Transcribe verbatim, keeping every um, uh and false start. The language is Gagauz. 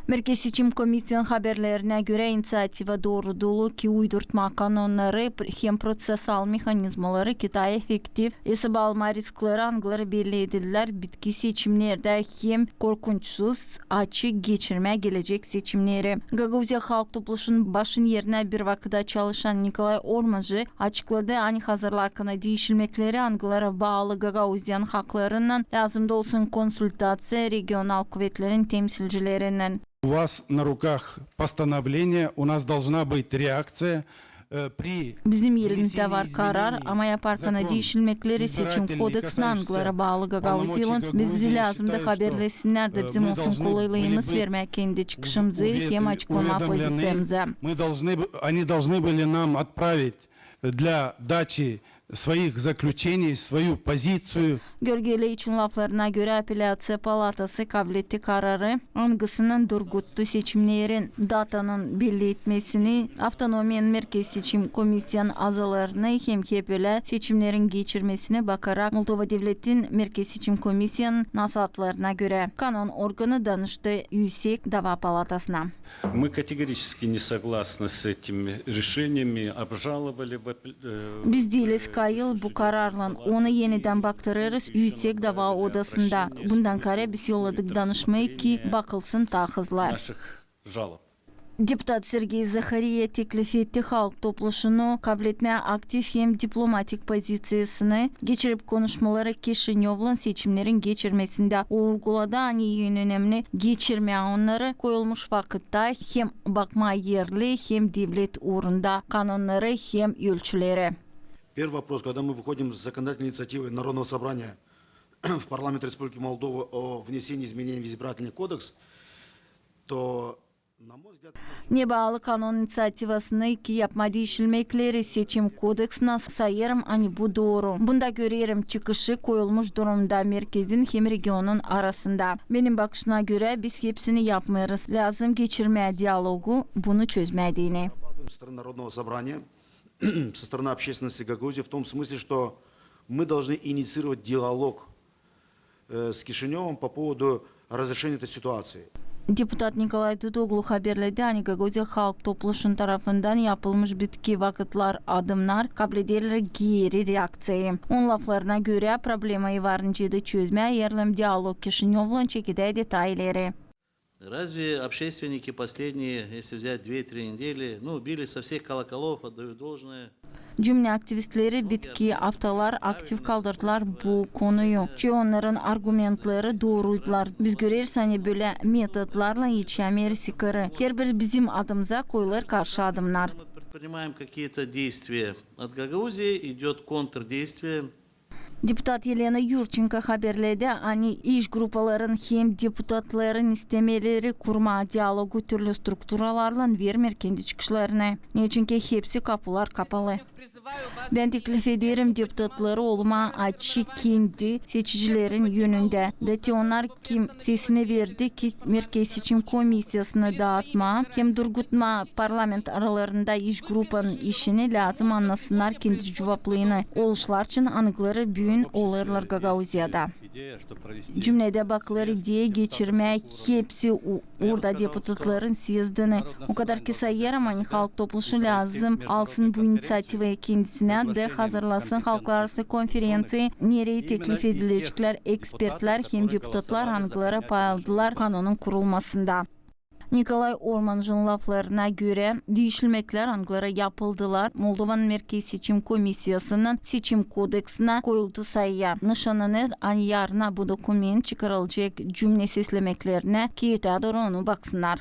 Merkez Seçim Komissiyanın haberlerinä görä, iniţiativa doorudulu, ki uydurtmaa kanonnarı hem proţesual mehanizmaları, ki taa efektiv esaba almaa risklari, angıları belli edillär bitki seçimnerdä hem korkunçsuz, açık geçirmää gelecek seçimneri. Gagauziya Halk Topluşunun başın erinä bir vakıtta çalışan Nikolay Ormancı açıkladı, ani hazırlarkana diişilmekleri, angıları baalı Gagauziyanın haklarınnan, lääzım da olsun konsultaţiya regional kuvetlerin temsilcilerinnän. У вас на руках постановление, у нас должна быть реакция. Bizim elimizdä var karar, ama yaparkana diişilmekleri Seçim kodeksinä, angılara baalı Gagauziyanın, bizi lääzımdı haberlesinnär da bizim olsun kolaylıımız vermää kendi çıkışımızı hem açıklamaa poziţiyamızı. Для дачи своих заключений, свою позицию. Görgeleyiçin laflarına görä, Apeляţiya palatası kabletti kararı, angısınnan durguttu seçimnerin datanın belli etmesini, avtonomiyanın Merkez Seçim Komissiyanın azalarını hem hep ölä seçimnerin geçirmesini bakarak Moldova Devletin Merkez Seçim Komissiyanın nasaatlarına görä. Kanon organı danıştı Üüsek Dava palatasına. Мы категорически не согласны с этими решениями, обжаловали в апель- Biz diiliz kayıl bu kararlan. Onu enidän baktırêrız Üüsek Dava odasında. Bundan kaarä biz yolladık danışmayı, ki bakılsın taa hızlı. Deputat Sergey Zahariya teklif etti Halk Topluşunu kabletmää aktiv hem diplomatik poziţiyasını, geçirip konuşmaları Kişinövlan seçimnerin geçirmesindä. O urguladı, ani en önemli geçirmää onnarı koyulmuş vakıtta hem bakmaa erli hem devlet uurunda kanonnarı hem ölçüleri. Первый вопрос, когда мы выходим с законодательной инициативой Народного собрания в парламент Республики Молдова о внесении изменений в избирательный кодекс, то, на мой взгляд, Ne baalı kanon iniţiativasını, ki yapmaa diişilmekleri Seçim kodeksinä, sayêrım, ani bu dooru. Bunda görerim çıkışı koyulmuş durumda merkezin hem regionun arasında. Benim bakışıma görä, biz hepsini yapmêêrız. Lääzım geçirmää dialogu, bunu çözmää deyni. Со стороны Народного собрания, со стороны общественности Гагаузии, в том смысле, что мы должны инициировать диалог э, с Кишинёвом по поводу разрешения этой ситуации. Deputat Nikolay Dudoglu haberledi, ani Gagauziya Halk Topluşunun tarafından yapılmış bitki vakıtlar adımnar kablederlär geeri reakţiyayı. Onun laflarına görä, problemayı var nicä dä çözmää, erli dialog Kişinёvlan çekedä detalleri. Разве общественники последние, если взять две-три недели, ну, били со всех колоколов, отдаю должное. Cümnä aktivistleri bitki aftalar aktiv kaldırdılar bu konuyu. Çoyu onnarın argumentleri dooruydular. Biz göreriz, ani bölä metodlarlan etişämeeriz yukarı. Herbir bizim adımıza koyulêr karşı adımnar. Мы предпринимаем какие-то действия. От Гагаузии идёт контрдействие. Deputat Elena Yurçenko haberledi, ani iş grupaların hem deputatların istemeleri kurmaa dialogu türlü strukturalarlan vermeer kendi çıkışlarını. Neçinki hepsi kapular kapalı. Bän teklif ederim deputatları olmaa açık kendi seçicilerin önündä. Da te onnar, kim sesini verdi, ki Merkez Seçim Komissiyasını daatmaa hem durgutmaa parlament aralarında iş grupanın işini, lääzım annasınnar kendi cuvaplıyını o işlär için, angıları büün olêrlar Gagauziyada. Cümnedä bakılêr ideya geçirmää hepsi u-, uurda deputatların syezdini. O kadar ki sayêrım, ani Halk Topluşu lääzım alsın bu iniţiativayı kendisinä da hazırlasın halklararası konferenţiya, nereyi teklif edilecklär ekspertlär hem deputatlar, angıları payaldılar kanonun kurulmasında. Nikolay Ormancın laflarına görä, diişilmeklär, angıları yapıldılar Moldovanın Merkez Seçim Komissiyasının Seçim kodeksinä, koyuldu sayıya. Nışanlanêr, ani yarına bu dokument çıkarılacek cümne seslemeklerinä, ki ötää dooru onu baksınnar.